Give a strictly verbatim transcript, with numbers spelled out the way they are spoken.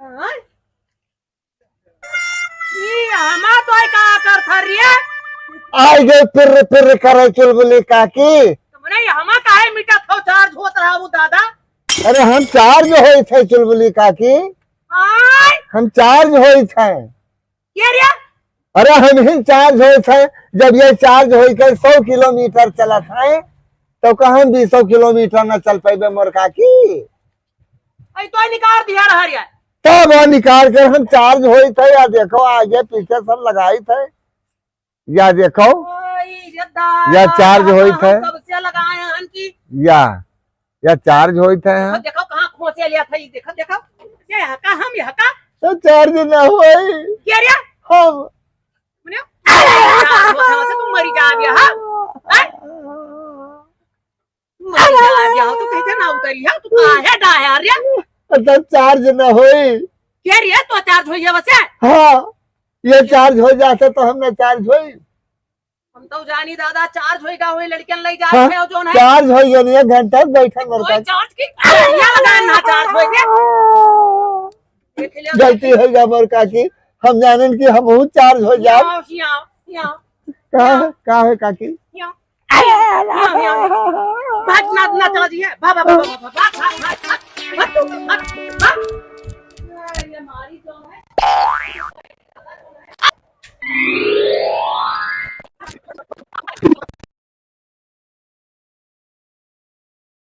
हाँ? ई हमा तो का करत रे? आइ गए पिर्र पिर्र करे चुलबुली काकी। तुमने हमा काहे मिटत हो, चार्ज होत रहा वो दादा? अरे हम चार्ज होइत है चुलबुली काकी। आय? हम चार्ज होइत है। के रे? अरे हम ही चार्ज होइत है, जब ये चार्ज होई के सौ किलोमीटर चलत है, तो कहाँ बीसों किलोमीटर न चल पैबे मोर काकी? अई तो निकाल दिया रहा रे। तब वो निकाल के हम चार्ज होइत है, या देखो आगे पीछे सब लगाइत है, या देखो, ओए, ये दादा, या चार्ज होइत है। कब से लगाए हन कि या, या चार्ज होइत है। देखो, देखो, कहाँ खोसे लिया था, ये देखो, देखो, ये यहाँ का, हम यहाँ का। तो चार्ज ना होई। के रे? हम। मने, चार्ज होता है, वैसे तुम मरी जा गया, हाँ? हैं? मरी जा गया हो, तू कहते ना उतरी है, तू काहे डाया रे? तो चार्ज ना होई। के रे, तो चार्ज होई है वैसे? हाँ, ये चार्ज हो जाते तो हम ना चार्ज होई। हम तो जानी दादा, चार्ज होई का होई, लड़कियन लई जात हाँ, है, जो ना चार्ज होई गई, एक घंटा बैठा मोर कोई काकी। चार्ज की, अरे, ये लगा ना चार्ज होई के। देख लिया गलती होई गई मोर काकी, हम जानेन कि हम बहुत चार्ज हो जाब। यहाँ, यहाँ, यहाँ। का, का है काकी? यहाँ, यहाँ, यहाँ। भाग, ना, ना चला जी, है। भाग, भाग, भाग, भाग, भाग। अरे, ये मारी जो है।